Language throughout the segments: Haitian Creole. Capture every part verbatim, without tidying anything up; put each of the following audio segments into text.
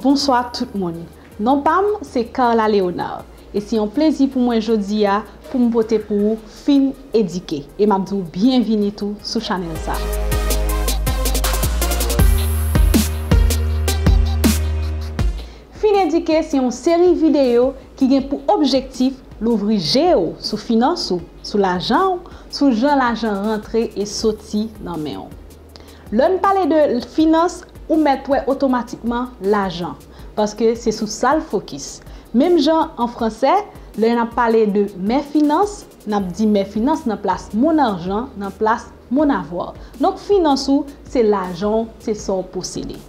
Bonswa tout moun. Non pa m se Carla Léonard e se yon plezi pou mwen jodi a pou m pote pou ou Fin Edike e m ap di w byenvini tou sou chanèl sa. Fin Edike se yon seri videyo ki gen pou objektif louvri je w sou finans ou, sou lajan w, sou jan lajan rantre e soti nan men w. Lè n pale de finans, ou mèt wè otomatikman lajan, paske se sou sa l fokis. Menm jan an fransè, lè n ap pale de mè finans, n ap di mè finans nan plas mon argent, nan plas mon avoir. Donk, finans ou, se lajan w, se sa w posede.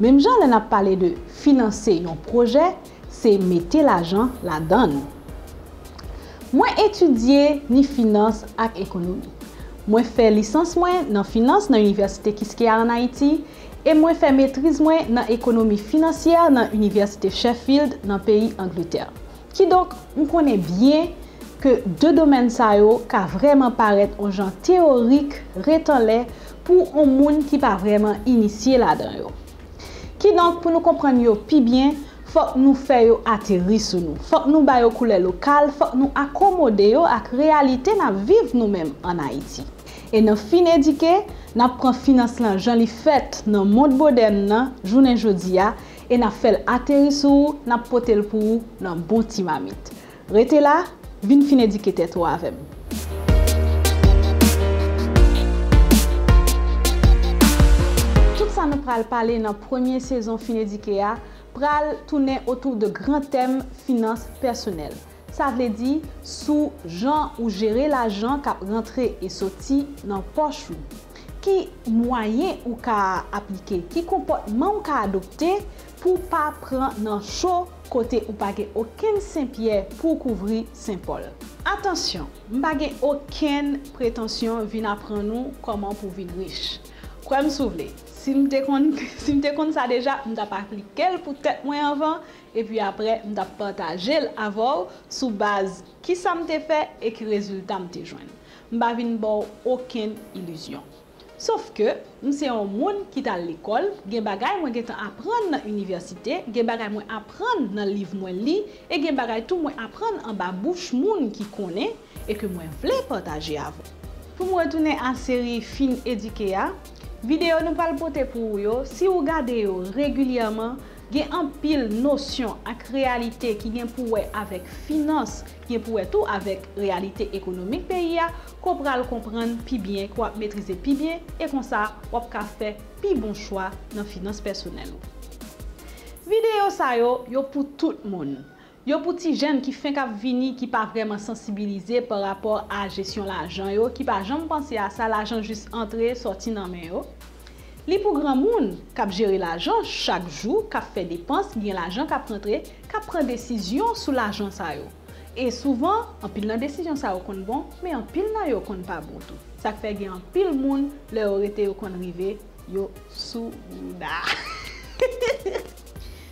Menm jan lè n ap pale de finanse yon pwojè, se mete lajan ladan l. Mwen etidye ni finans ak ekonomi. Mwen fè lisans mwen nan finans nan Inivèsite Quisqueya ann Ayiti e mwen fè metriz mwen nan ekonomi finansyè nan Inivèsite Sheffield nan peyi Angletè. Kidonk, m konnen byen ke de domèn sa yo ka vrèman parèt yon jan teyorik, ret anlè pou yon moun ki pa vrèman inisye ladan yo. Kidonk, pou nou konprann yo pi byen, fòk nou fè yo ateri sou nou. Fòk nou ba yo koulè lokal, fòk nou akomode yo ak reyalite n ap viv nou menm ann Ayiti. E nan Fin Edike, n ap pran finans lan jan li fèt nan mond modèn nan jounen jodi a e n ap fè l ateri sou ou, n ap pote l pou ou nan bon ti mamit. Rete la, vin fin edike tèt ou avè m. Tout sa nou pral pale nan premye sezon Fin Edike a pral tounen otou de gran tèm finans pèsonèl. Sa vle di sou jan ou jere lajan k ap rantre e soti nan pòch ou. Ki mwayen ou ka aplike? Ki konpòtman ou ka adopte pou w pa pran nan cho kote ou pa gen okenn senpyè pou w kouvri senpòl? Atansyon, m pa gen okenn pretansyon vin aprann ou kòman pou w vin rich. Kwè m si w vle, si m te konn, si m te konn sa deja, m t ap aplike l pou tèt mwen anvan, epi apre, m t ap pataje l avè w sou baz kisa m te fè e ki rezilta m te jwenn. M pa vin ba w okenn ilizyon. Sof ke, m se yon moun ki t al lekòl, gen bagay mwen gentan aprann nan inivèsite, gen bagay mwen aprann nan liv mwen li, e gen bagay tou mwen aprann anba bouch moun ki konnen e ke mwen vle pataje avè w. Pou m retounen a seri Fin Edike a, videyo nou pral pote pou ou yo, si ou gade yo regilyèman, gen anpil nosyon ak reyalite ki gen pou wè avèk finans, ki gen pou wè tou avèk reyalite ekonomik peyi a, ke w pral konprann pi byen, ke w ap metrize pi byen, e konsa, w ap ka fè pi bon chwa nan finans pèsonèl ou. Videyo sa yo, yo pou tout moun. Yo pou ti jèn ki fenk ap vini, ki pa vrèman sansibilize pa rapò a jesyon lajan yo, ki pa janm panse a sa, lajan jis antre, sòti nan men yo. Li pou granmoun k ap jere lajan chak jou, k ap fè depans, gen lajan k ap rantre, k ap pran desizyon sou lajan sa yo. E souvan, anpil nan desizyon sa yo konn bon, men anpil nan yo konn pa bon tou. Sa k fè gen anpil moun, lè yo rete, yo konn rive, yo sou bouda.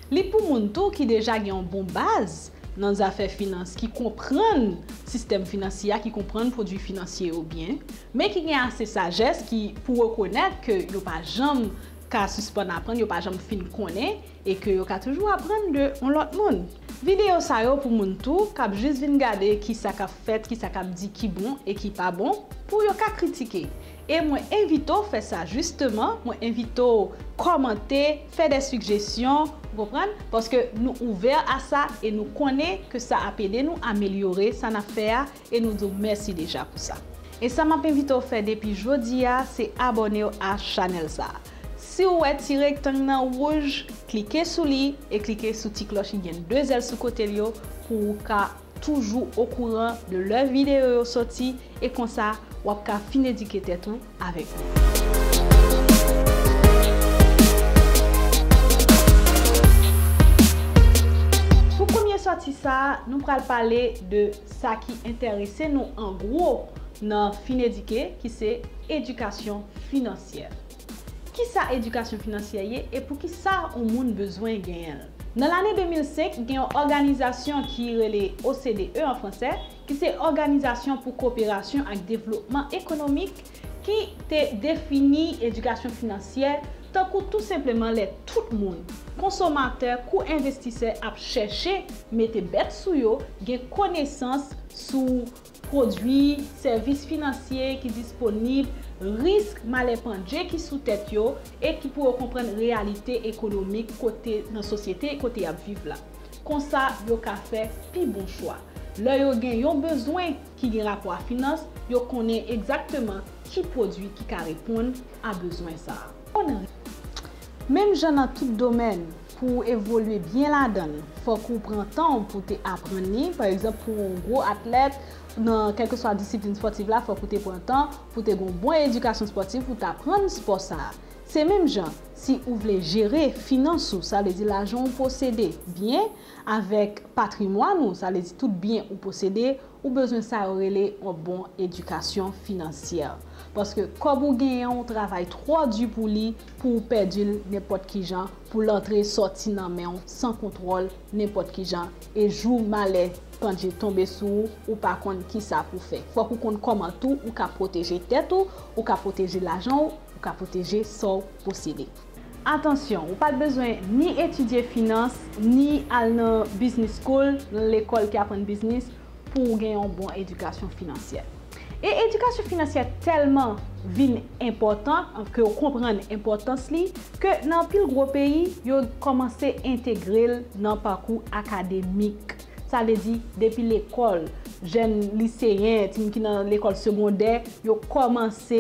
Li pou moun tou ki deja gen yon bon baz nan zafè finans, ki konprann sistèm finansye a, ki konprann pwodui finansye yo byen, men ki gen ase sajès ki pou rekonèt ke yo pa janm ka sispann aprann, yo pa janm fin konnen, e ke yo ka toujou aprann de yon lòt moun. Videyo sa yo pou moun tou k ap jis vin gade kisa k ap fèt, kisa k ap di ki bon e ki pa bon, pou yo ka kritike. E mwen envite w fè sa jisteman, mwen envite w kòmante, fè de sigjesyon, ou konprann? Paske nou ouvè a sa e nou konnen ke sa ap ede nou amelyore sa n ap fè a e nou di w mèsi deja pou sa. E sa m ap envite w fè depi jodi a, se abòne w a chanèl sa a. Si w wè ti rektang nan wouj, klike sou li e klike sou ti klòch ki gen de zèl sou kote l yo pou w ka toujou okouran de lè videyo yo soti e konsa w ap ka fin edike tèt ou avèk nou. Pou premye sòti sa a, nou pral pale de sa ki enterese nou an gwo nan Fin Edike, ki se edikasyon finansyè. Kisa edikasyon finansyè ye e poukisa yon moun bezwen genyen l? Nan lane de mil senk, gen yon òganizasyon ki rele O C D E an fransè, ki se Òganizasyon pou Koperasyon ak Devlopman Ekonomik, ki te defini edikasyon finansyè Tankou tou senpleman lè tout moun, konsomatè kou envestisè, ap chèche mete bèt sou yo, gen konesans sou pwodui, sèvis finansye ki disponib, risk malè pandje ki sou tèt yo, e ki pou yo konprann reyalite ekonomik kote nan sosyete kote y ap viv la. Konsa, yo ka fè pi bon chwa. Lè yo gen yon bezwen ki gen rapò a finans, yo konnen egzakteman ki pwodui ki ka reponn a bezwen sa a. Menm jan nan tout domèn, pou w evolye byen ladan l, fòk ou pran tan w pou w te aprann li. Pa egzanp, pou yon gwo atlèt, nan kèlkeswa disiplin espòtif la, fòk ou te pran tan pou w te gen yon bon edikasyon espòtif pou w t aprann espò sa a. Se menm jan, si ou vle jere finans ou, sa vle di lajan ou posede, byen, avèk patrimwàn ou, sa vle di tout byen ou posede, ou bezwen sa yo rele yon bon edikasyon finansyè. Paske kòb ou genyen an, ou travay twò di pou li, pou ou pèdi l nenpòt ki jan, pou l antre sòti nan men w san kontwòl nenpòt ki jan, e jou malè pandje tonbe sou ou, ou pa konn kisa pou fè. Fòk ou konn kòman tou ou ka pwoteje tèt ou, ou ka pwoteje lajan w, ou ka pwoteje sa w posede. Atansyon, ou pa t bezwen ni etidye finans, ni al nan business school, nan lekòl ki aprann biznis, pou w gen yon bon edikasyon finansyè. E edikasyon finansyè tèlman vin enpòtan, ke w konprann enpòtans li, ke nan anpil gwo peyi, yo kòmanse entegre l nan pakou akademik. Sa vle di, depi lekòl, jèn liseyen, timoun ki nan lekòl segondè, yo kòmanse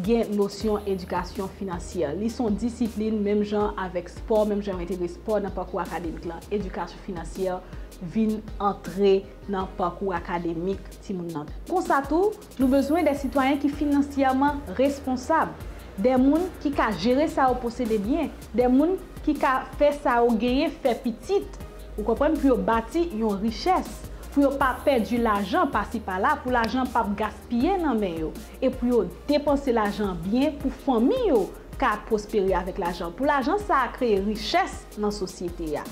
gen nosyon edikasyon finansyè. Li se yon disiplin, menm jan avèk spò, menm jan yo entegre spò nan pakou akademik lan, edikasyon finansyè vin antre nan pakou akademik timoun nan. Konsa tou, nou bezwen de sitwayen ki finansyèman responsab, de moun ki ka jere sa yo posede byen, de moun ki ka fè sa yo genyen fè pitit, ou konprann, pou yo bati yon richès, pou yo pa pèdi lajan pasi pala, pou lajan p ap gaspiye nan men yo, e pou yo depanse lajan byen pou fanmi yo ka pwospere avèk lajan, pou lajan sa a kreye richès nan sosyete a.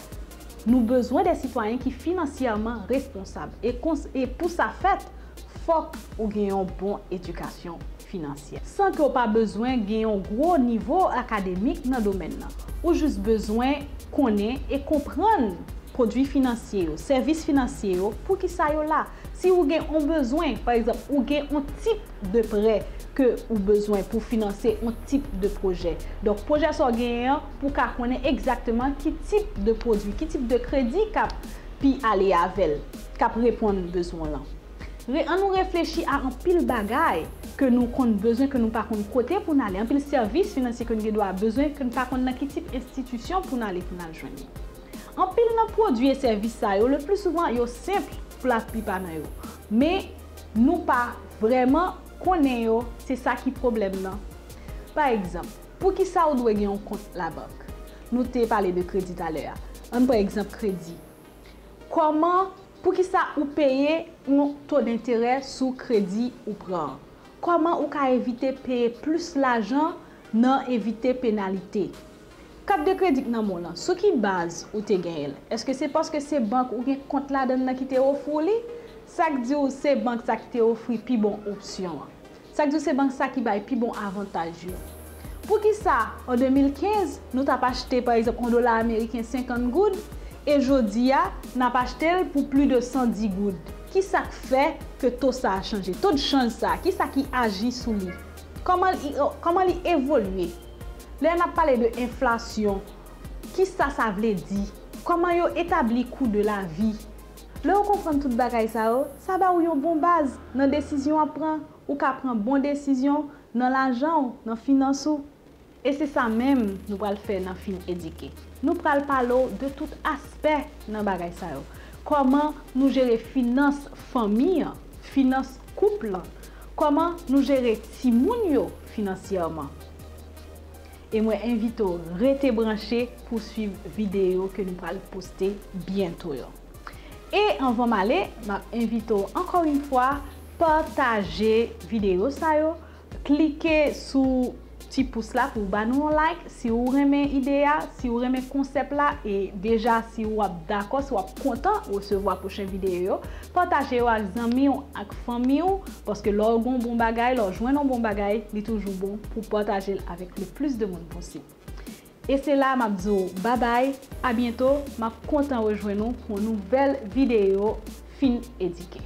Nou bezwen de sitwayen ki finansyèman responsab, e kons-, e pou sa fèt, fòk ou gen yon bon edikasyon finansyè. San ke w pa bezwen gen yon gwo nivo akademik nan domèn nan. Ou jis bezwen konnen e konprann pwodui finansye yo, sèvis finansye yo, poukisa yo la. Si ou gen yon bezwen, pa egzanp, ou gen yon tip de prè ke ou bezwen pou finanse yon tip de pwojè. Donk, pwojè sa w genyen an, pou w ka konnen egzakteman ki tip de pwodui, ki tip de kredi k ap pi ale avè l, k ap reponn bezwen w lan. Re-, ann nou reflechi a anpil bagay ke nou konn bezwen, ke nou pa konn kote pou n ale, anpil sèvis finansye ke nou gen dwa bezwen, ke nou pa konn nan ki tip enstitisyon pou n ale pou n al jwenn li. Anpil nan pwodui e sèvis sa yo, le pli souvan, yo senp pou laplipa nan yo. Men, nou pa vrèman konnen yo, se sa ki pwoblèm nan. Pa egzanp, poukisa ou dwe gen yon kont labank? Nou te pale de kredi talè a. Ann pran egzanp kredi. Kòman, poukisa ou peye yon to denterè sou kredi ou pran an? Kòman ou ka evite peye plis lajan nan evite penalite? Kat de kredi k nan men w lan, sou ki baz ou te genyen l? Èske se paske se bank ou gen kont ladan l nan ki te ofri w li? Sa k di w se bank sa ki te ofri pi bon opsyon an? Sa k di w se bank sa ki bay pi bon avantaj yo? Poukisa, an de mil kenz, nou t ap achte, pa egzanp, yon dola ameriken senkant goud, e jodi a, n ap achte l pou plis de san dis goud? Kisa k fè ke to sa a chanje? To de chanj sa a, kisa ki aji sou li? Kòman li, kòman li evolye? Lè n ap pale de enflasyon, kisa sa vle di? Kòman yo etabli kou de lavi? Lè w konprann tout bagay sa yo, sa ba w yon bon baz nan desizyon w ap pran. Ou ka pran bon desizyon nan lajan w, nan finans ou. E se sa menm nou pral fè nan Fin Edike. Nou pral pale w de tout aspè nan bagay sa yo. Kòman nou jere finans fanmi an, finans koup lan, kòman nou jere timoun yo finansyèman. E mwen envite w rete branche pou swiv videyo ke nou pral poste byento yo. E anvan m ale, m ap envite w ankò yon fwa pataje videyo sa yo, klike sou ti pous la pou w ba nou yon like si w renmen ide a, si w renmen konsèp la, e deja si w ap dakò, si w ap kontan resevwa pwochen videyo yo, pataje yo ak zanmi w, ak fanmi w, paske lè w gen yon bon bagay, lè w jwenn yon bon bagay, li toujou bon pou w pataje l avèk le plis de moun posib. E se la m ap di w babay, a byento, m ap kontan rejwenn ou pou yon nouvèl videyo Fin Edike.